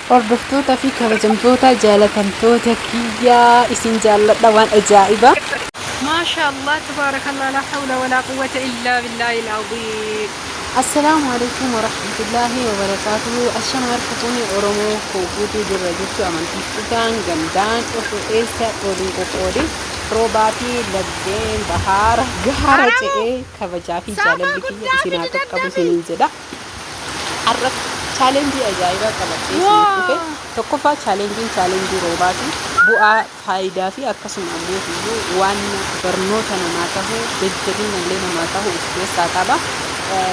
Hordoftoota fi kabajamtoota jaalatamtoota kiyyaa, isin jaalladha waan ajaa'iba. Maasha Allah, tabaarakallah, laa hawla walaa quwwata illaa billaahil aziim. Assalaamu alaikum warahmatullaahi wabarakaatuhu. Ashama harka fuune Oromoo koo guutuu jirra jirtu, amantiif kutaan gandaan osoo eessa waliin qoqqoodin, roobaa fi laggeen bahaara gaara Aramu ce'ee kabajaa fi saafaa jaalalli kiyya guddaa isin haa fidi qaqqabu daddafi. isiniin jedha. Har'a challenge ajaa'ibaa qabadhee isiniif dhufe. Waa. Tokkoffaa, challengeiin challenge roobaati. Bu'aa, faayidaa fi akkasuma ammoo iyyuu waan barnoota namaa tahu, jajjabina illee namaa tahu of keessaa qaba.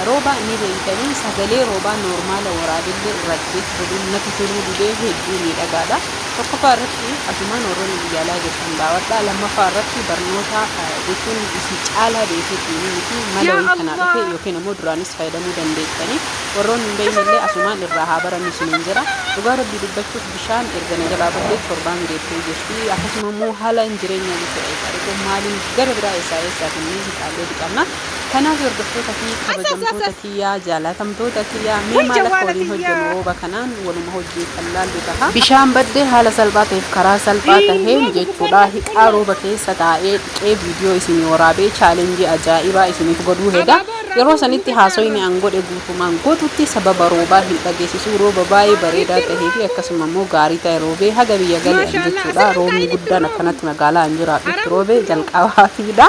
Rooba ni beeytanii, sagalee roobaa normal waraabillee irraa delete godhuun natti toluu didee. Hedduu miidhagaadha. Tokkoffaa irratti asumaan warroonni biyya alaa jirtan daawwadhaa. Lammaffaa irratti barnoota jechuun isin caalaa beekeetiin miti, mala Yaa wayii kanaa dhufe Allah. yookiin ammoo duraanis fayyadamuu dandeettanii, warroonni hin beekne illee asumaan irraa haa barannu isiniin jedha. Dhugaa Rabbii dubbachuuf, bishaan erga na jalaa baddee torbaan geettee jirti. Akkasuma immoo haala hin jireenyaa jechuudha. Eessaa dhiquu, maaliin gara biraa, eessaa eessaa finnee hixaallee dhiqanna? Kanaaf hordoftoota fi As as as kabajamtoota as. kiyyaa, jaalatamtoota kiyyaa, mee Way maal akka jawwaala waliin hojjennu tiyyaa. rooba kanaan waluma hojii kan laallu taha. Bishaan badde haala salphaa ta'eef karaa salphaa taheen jechuudha. Hiqaa rooba keessa taa'ee dhiqee viidiyoo isinii waraabee challenge ajaa'ibaa isiniif godhuu heda. Abaaboo irraa Yeroo fuudhi sanitti muka haasoyni isaarra. an godhe guutumaan guututti sababa roobaa hin dhageessisu. Rooba baay'ee bareedaa tahee fi akkasuma immoo gaarii ta'e roobee haga biyya gale an Maasha Allah. jechuudha. Asirra hin Roobni taa'in, itti guddaan roobu. akkanatti magaalaa an jiraadhutti Aramu roobee itti roobu. jalqabaatiidha.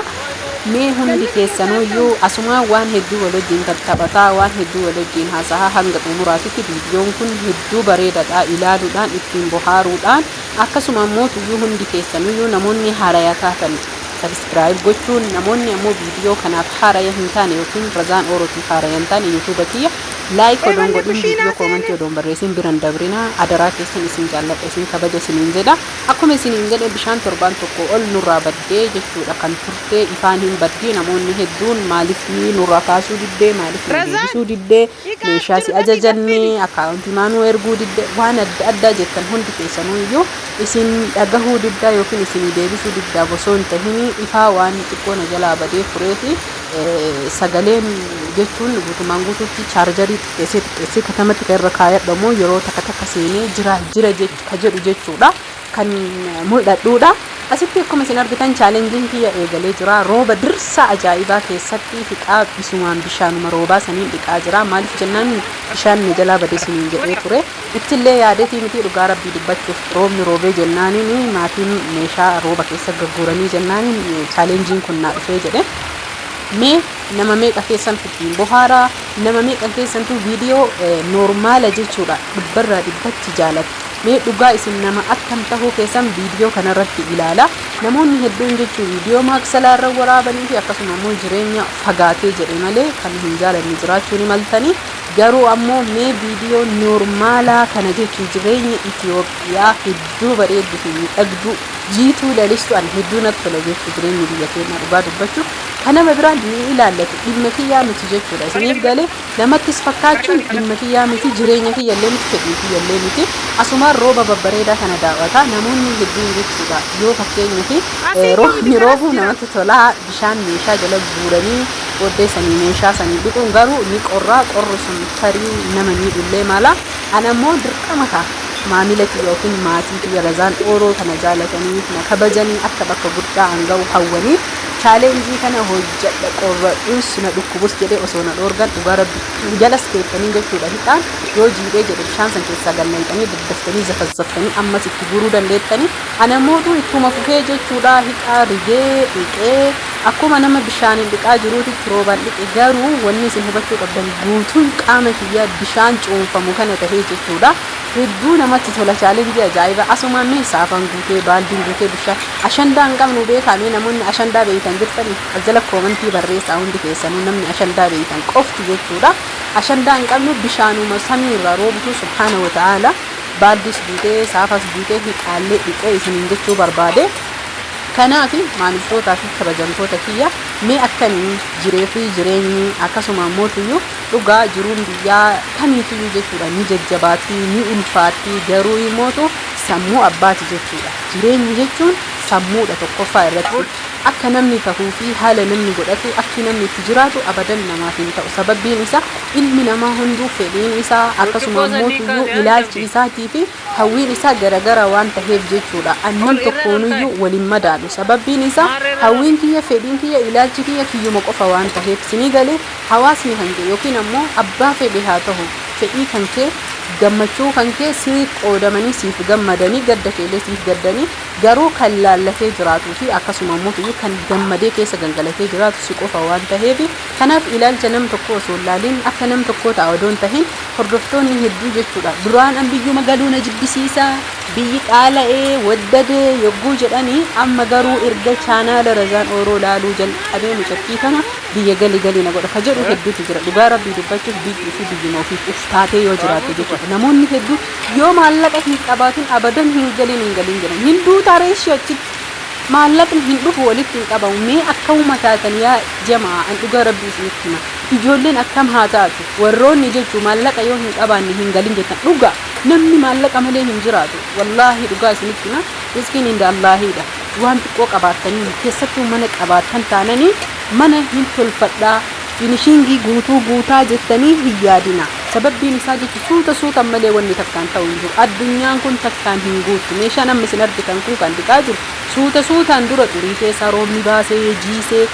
Mee hundi Jannata keessaa keessanuyyuu argamu. asumaa waan hedduu wal wajjin tattaphataa, waan hedduu wal wajjin haasahaa hanga xumuraatitti. Viidiyoon kun hedduu bareedaadha, ilaaluudhaan ittiin bohaaruudhaan. Akkasuma immoo tuyyuu hundi keessanuyyuu namoonni haaraya taatan subscribe gochuun, namoonni ammoo viidiyoo kanaaf haaraya hin taane yookiin Razaan Oorootiif haaraya hin taane YouTube kiyya like odoon Eballi godhin kushiinaa viidiyoo comment seene. odoon barreessin biran dabrinaa, adaraa keessan. Isin jaalladha, isin kabaja isiniin jedha. Akkuma isiniin jedhe, bishaan torbaan tokko ol nurraa baddee jechuudha kan turte. Ifaan hin baddii, namoonni hedduun maaliif nurraa kaasuu diddee, maaliif nu Razaan deebisuu diddee, hiqaa meeshaa jiru si dafii ajajanne daffidi. Account maanuu erguu didde, waan adda addaa jettan. Hundi keessanuu iyyuu isin dhagahuu diddaa yookiin isinii deebisuu diddaa osoo hin tahini, ifaa waan xiqqoo na jalaa badee turee fi sagaleen jechuun guutumaan guutuutti charger xiqqeessee xiqqeessee katamatti kan irra kaayadhamu yeroo takka takka seenee jira jira ka jedhu jechuudha kan mul'adhuudha. Asitti akkuma isin argitan challengeiin kiyya eegalee jira. Rooba dirsa ajaa'ibaa keessatti hiqaa bisumaan bishaanuma roobaa saniin dhiqaa jira. Maaliif jennaan, bishaan na jalaa badee isiniin jedhee ture. Ittillee yaadeetii miti, dhugaa Rabbii dubbachuuf. Roobni roobee jennaaniin, maatiin meeshaa rooba keessa gagguuranii jennaaniin challengeiin kun naa dhufee jedhe. Mee nama meeqa keessantu ittiin bohaaraa? Nama meeqa keessantu viidiyoo normal jechuudha dhibbarraa dhibbatti jaalata? Mee dhugaa isin nama akkam tahuu keessan viidiyoo kanarratti ilaala. Namoonni hedduun jechuun viidiyoo maaksalaa irra waraabanii fi akkasuma immoo jireenya fagaatee jedhe malee kan hin jaalanne jiraachuu ni maltanii. Garuu ammoo mee viidiyoo normal kana jechuun jireenya Itoophiyaa hedduu bareedduu fi miidhagduu, jiituu, lalistu, ani hedduu natti tola jechuu jireenyi biyya keenyaa. Dhugaa dubbachuuf, kan nama biraan ni ilaallatu, dhimma kiyyaa miti jechuudha. Isiniif galee, namattis fakkaachuun dhimma kiyyaa miti, jireenya kiyya illee miti, fedhii kiyya illee miti. Asumaan rooba babbareedaa kana daawwataa. Namoonni hedduun jechuudha, yoo fakkeenyaa fi Asiin roobni miti, garas roobuu jira. namatti tolaa, bishaan meeshaa jala guuranii booddee sanii meeshaa sanii dhiquun, garuu ni qorraa, qorri sun tarii nama miidhullee mala. Ana immoo dirqama kaa maamila kiyya yookiin maatii kiyya Razaan Ooroo kana jaalataniif, na kabajanii, akka bakka guddaa an ga'u hawwaniif challenge kana hojjedha. Qorradhus na dhukkubus jedhee osoo na dhoorgan, dhugaa Rabbi, jalas keettanii jechuudha, hidhaan yoo jiidhee jedhe bishaan san keessaa gannayxanii daddaftanii zafazzaftanii ammas itti guuruu dandeettanii. Ana mootu ittuma fufee jechuudha, hiqaa rigee dhiqee, akkuma nama bishaaniin dhiqaa jiruutitti roobaan dhiqe. Garuu wanni isin hubachuu qabdan, guutuun qaama kiyyaa bishaan cuunfamu kana tahee jechuudha. Hedduu namatti tola, challenge ajaa'iba. Asumaan mee saafaan guutee, baaldiin guutee bishaan, ashandaa hin qabnu beekaa. Mee namoonni ashandaa beeytan jirtanii as jala comment barreessaa hundi keessanuu, namni ashandaa beeytan qofti jechuudha. Ashandaa hin qabnu, bishaanuma samii irraa roobutu, subhaana wa ta'aala. Baaldis guutee, saafas guutee, hiqaallee dhiqee isiniin jechuu barbaade. Kanaaf maamiltootaa fi kabajamtoota kiyya, mee akkamii jiree fi jireenyi? Akkasuma ammoo tuyyuu dhugaa jiruun biyyaa kamiitiyyuu jechuudha ni jajjabaatti, ni ulfaatti, garuu immootu sammuu abbaati jechuudha. Jireenya jechuun sammuudha tokkoffaa irratti. Akka namni tahuu fi haala namni godhatu, akki namni itti jiraatu abadan namaaf hin ta'u. Sababbiin isaa ilmi namaa hunduu fedhiin isaa akkasuma Burcuqqoo ammoo sanii tuyyuu kaasee ilaalchi hanqabdi. Isaatii fi hawwiin isaa garagara waan taheef jechuudha. An nam Ol irra tokkoonuyyuu ol kaa'e. wal hin madaalu. Sababbiin isaa Maarree irra ol. Hawwiin kiyya, fedhiin kiyya, ilaalchi kiyya kiyyuma qofa waan taheef. Sinii galee? Hawaasni kan kee yookiin ammoo abbaa fedhe haa tahu, fedhii kan kee, gammachuu kan kee siif qoodamanii siif gammadanii, gadda keellee siif gaddanii, garuu kan laallatee jiraatuu fi akkasuma ammoo tuyyuu kan gammadee keessa gangalatee jiraatu si qofa waan taheef. Kanaaf ilaalcha nam tokkoo osoo hin laalin, akka nam tokkoo ta'a odoo hin tahin, hordoftoonni hedduu jechuudha duraan an biyyuma galuu na jibbisiisa, biyyi qaala'ee waddadee yogguu jedhanii, amma garuu erga chaanaala Razaan Ooroo laaluu jalqabee mucattii kana biyya gali gali na godha ka jedhu hedduutu jira. Dhugaa Rabbii dubbachuuf, biyyi ofii biyyuma ofiif uf taatee yoo jiraatte jechuudha. Namoonni hedduu yoo maallaqa hin qabaatin abadan hin galin, hin galin jedhan. Hin duutaa reeshii achitti maallaqni hin dhufu, walitti hin qabamu. Mee akkamuma taatan yaa jamaa? An dhugaa Rabbii isinitti hima, ijoolleen akkam haa taatu? Warroonni jechuu maallaqa yoo hin qabaanne hin galin jettan, dhugaa namni maallaqa malee hin jiraatu. Wallaahi dhugaa isinitti hima, riskiin inda Allaahiidha. Waan xiqqoo qabaattanii, keessattuu mana qabaattan taananii, mana hin tolfadhaa, finishing guutuu guutaa jettanii hin yaadina. Sababbiin isaa jechu suuta suutan malee wanni takkaan ta'u hin jiru. Addunyaan kun takkaan hin guuttu. Meeshaan amma isin argitan kun kan dhiqaa jiru suuta suutaan dura xurii keessaa roobni baasee jiisee,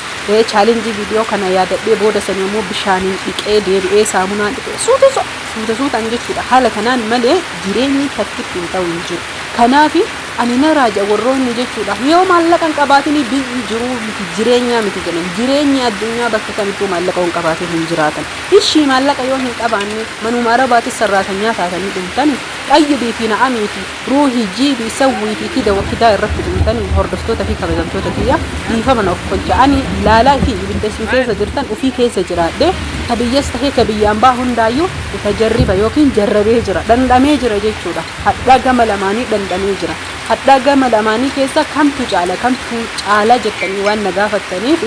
challenge viidiyoo kana yaadadhee, booda sanii immoo bishaaniin dhiqee, deebi'ee saamunaan dhiqee, suuta suuta suutaan jechuudha. Haala kanaan malee jireenyi takkitti hin ta'u hin jiru. Kanaaf ani na raaja warroonni jechuudha yoo maallaqa hin qabaatinii biyyi jiruu miti, jireenyaa miti jedhan. Jireenyi addunyaa bakka kamittuu maallaqa hin qabaatin hin jiraatan. Ishii maallaqa yoo hin qabaanne manuma Arabaatis sarraatanyaa taatanii dhumtani, xayyibii fi na'amii fi ruuhii jiibii sawwii fi kida wakidaa irratti dhumtanii. Hordoftoota fi kabajamtoota kiyya, dhiifama na of kolcha. Ani laalaa fi ibidda isin keessa jirtan ufii keessa jiraadhe, ka biyyas tahee ka biyyaan baa hundaayyuu mutajarriba yookiin jarrabee jira, dhandhamee jira jechuudha. Hadhaa gama lamaanii dhandhamee jira. Hadhaa gama lamaanii keessa kamtu caala, kamtu caala jettanii waan na gaafattaniif,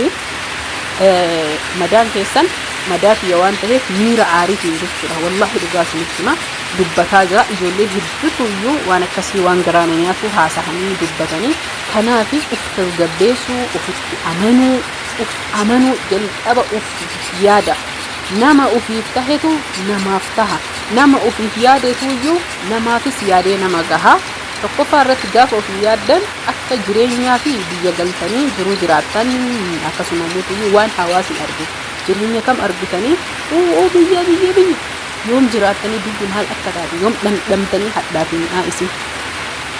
madaan keessan madaa kiyya waan ta'eef miira aariitiin jechuudha. Wallaahi dhugaa isinitti hima, dubbataa jira. Ijoolleen hedduutu iyyuu waan akkasii waan garaa na nyaatu haasahanii dubbatanii. Kanaaf uf tasgabbeessuu, ofitti amanuu, uf amanuu jalqaba, uf yaada. Nama ufiif tahetu namaaf taha. Nama ufiif yaadetu iyyuu namaafis yaadee nama gaha. Tokkoffaa irratti gaafa ofii yaaddan akka jireenyaa fi biyya galtanii jiruu jiraattan, akkasuma immoo waan hawaasni argu, jireenya kam argitanii, oo biyya biyya biyya yoom jiraattanii, biyyi maal akka taate yoom dhandhamtanii, hadhaa fi mi'aa isii.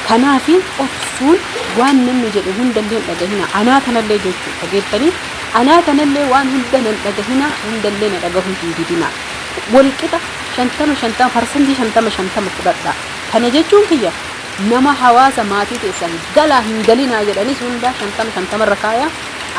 Kanaafi obsuun, waan namni jedhu hundallee hin dhagahina. Anaa kanallee jechuu dhageettanii, anaa kanallee waan hunda nan dhagahina, hundallee na dhagahuu hin didina. Walqixa 50 50, 50% 50 fudhadha. Kana jechuun kiyya nama hawaasa maatii keessan galaa hin galinaa jedhanis hundaa 50 50rra kaaya.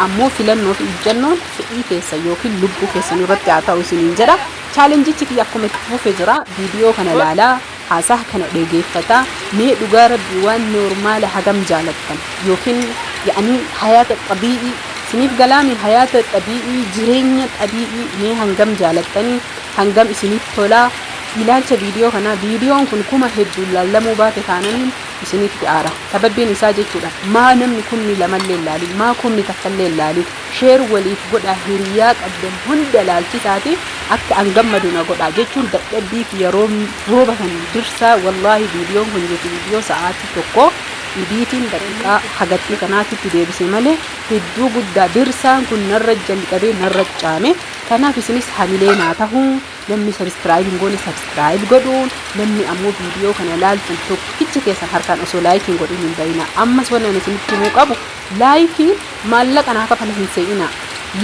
Ammoo filannoo fi ijjannoon fedhii keessa yookiin lubbuu keessan irratti haa ta'u isiniin jedha. Challengeichi kiyya akkuma itti fufe jira. Viidiyoo kana laalaa, haasaa kana dhageeffataa. Mee dhugaa Rabbii waan normal hagam jaalattan yookiin ya'anii hayaata xabii'ii isiniif galaami, hayaata xabii'ii, jireenya xabii'ii mee hangam jaalattanii, hangam isiniif tolaa? Ilaalcha viidiyoo kanaa, viidiyoon kun 8000n laallamuu baate taananiin isinitti aara. Sababbiin isaa jechuudha maa namni 2,000llee ilaalin, maa 1,000llee ilaalin, share waliif godhaa, hiriyaa qabdan hunda laalchisaati akka an gammadu na godhaa jechuun dadhabbii fi yeroo rooba kan dirsaa. Wallaahi viidiyoon kun jechu viidiyoo sa'aatii 1 idiitiin daqiiqaa hagattii kanaatitti deebise malee hedduu guddaa. Dirsaan kun narra jalqabee narra caame. Kanaaf isinis hamilee naa tahuu, namni subscribe hin goone subscribe godhuun, namni ammoo viidiyoo kana laaltan tokkichi keessan harkaan osoo like hin godhin hin bayina. Ammas wannan ani isinitti himuu qabu, likeiin maallaqa naa kafala hin se'ina.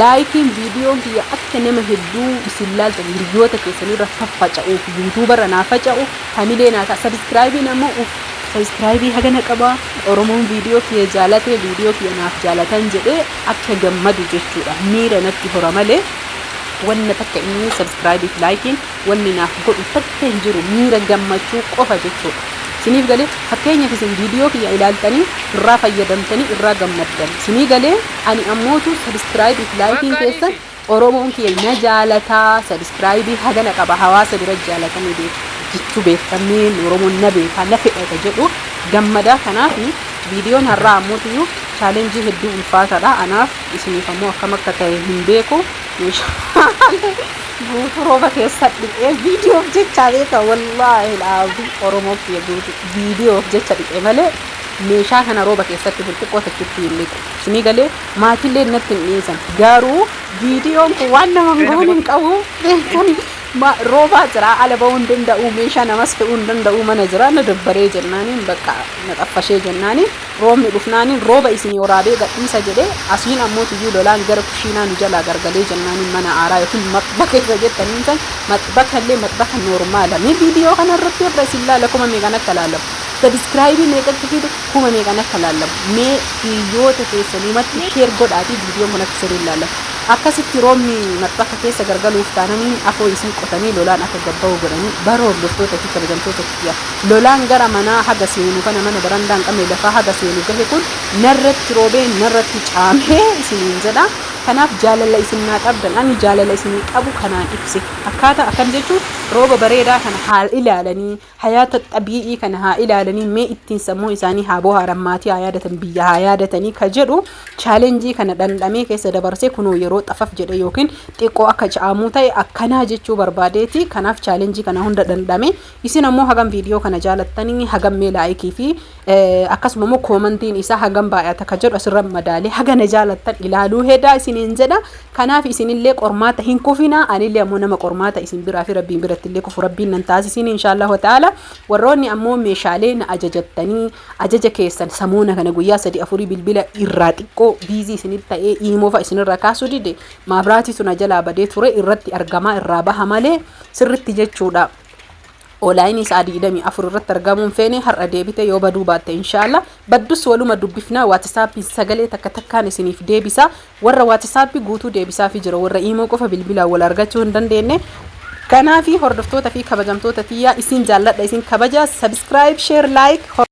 Likeiin viidiyoon kiyya akka nama hedduu isin laaltan hiriyoota keessanirra faffaca'uuf YouTuberra naa faca'u hamilee naa ta'a. Subscribeiin ammoo uf subscribe hagana qaba, Oromoon viidiyoo kiyya jaalate, viidiyoo kiyya naaf jaalatan jedhee akka gammadu jechuudha, miira natti hora malee wanna takka inni subscribe fi likeiin wanni naaf godhu takka hin jiru, miira gammachuu qofa jechuudha. Isiniif galee? Fakkeenyaaf isin viidiyoo kiyya ilaaltanii irraa fayyadamtanii irraa gammaddan. Isinii galee? Ani ammootu subscribe fi likeiin Bakka keessan dhiisi. Oromoon kiyya na jaalataa, subscribe hagana qaba, hawaasa bira jaalatamee beeku jechuu, beekamee Oromoon na beekaa, na fedhata jedhu gammadaa. Kanaaf viidiyoon har'aa ammootiyyuu Challenge hedduu ulfaataadha anaaf, isiniif ammoo akkam akka ta'e hin beeku. Meeshaalee guutuu rooba keessa dhiqee viidiyoof jecha beeka. Wallaahi laabii Oromoof guutuu viidiyoof jecha dhiqee malee meeshaa kana rooba keessatti burcuqqoo takkitti hin dhiqu. Isinii galee, maatillee natti hin dhiisan. Garuu viidiyoon kun waan nama hin goone hin qabu beektani. Roobaa jira, ala ba'uu hin danda'u, meeshaa namas fe'uu hin danda'u, mana jira. Na dabbaree jennaaniin, bakka na xaffashee jennaaniin, roobni dhufnaaniin rooba isinii waraabee gadhiisa jedhee. Asiin ammoo tuyyuu lolaan gara kushiinaa nu jalaa gargalee jennaaniin, mana aaraa yookiin maxbaka irra jettaniin san, maxbaka illee maxbaka normal mee viidiyoo kana irratti irra isin laala, meeqan akka laalamu, subscribe meeqatti fidu, meeqan akka laalamu, mee hiriyoota keessanumatti share godhaatii viidiyoon kun akka sirriin laalamu. Akkasitti roobni maxbaka keessa gargaluuf taananiin afoo isii qotanii lolaan akka gabba'u godhanii. Bara hordoftoota fi kabajamtoota kiyya, lolaan gara manaa haga seenu kana, mana barandaa hin qabne lafaa haga seenu gahe kun narratti roobee narratti caamee isiniin jedha. Kanaaf jaalala isin naa qabdan, ani jaalala isinii qabu kanaan ibse. Akkaataa akkam jechuun rooba bareedaa kana haa ilaalanii, hayaata xabii'ii kana haa ilaalanii, mee ittiin sammuu isaanii haa bohaaran, maatii haa yaadatan, biyya haa yaadatanii ka jedhu challenge kana dhandhamee keessa dabarsee kunoo yeroo xafaf jedhe yookiin xiqqoo akka caamuu ta'e akkanaa jechuu barbaadeeti. Kanaaf challenge kana hunda dhandhame. Isin ammoo hagam viidiyoo kana jaalattanii, hagam mee like fi akkasuma immoo commentiin isaa hagam baay'ata ka jedhu asirra madaalee hagana jaalattan ilaaluu hedaa isiniin jedha. Kanaaf isinillee qormaata hin kufinaa, anillee ammoo nama qormaata isin biraa fi Rabbiin biratti illee kufu Rabbiin nan taasisin, inshaallahu ta'ala. Warroonni ammoo meeshaalee na ajajattanii, ajaja keessan samuuna kana guyyaa sadii afurii bilbila irraa xiqqoo busy isinitti ta'ee imo fa'a isinirraa kaasuu dide, maabiraatii tuna jalaa badee ture irratti argamaa irraa baha malee sirritti jechuudha. Online sa'a 24 irratti argamuun feene. Har'a deebite yoo baduu baatte, inshaalla baddus waluma dubbifnaa. WhatsAppiin sagalee takka takkaan isiniif deebisa. Warra WhatsApp guutuu deebisaafi jira, warra imo qofa bilbilaan wal argachuu hin dandeenye. Kanaafi hordoftoota fi kabajamtoota tiyyaa, isin jaalladha, isin kabaja. Subscribe, share, like.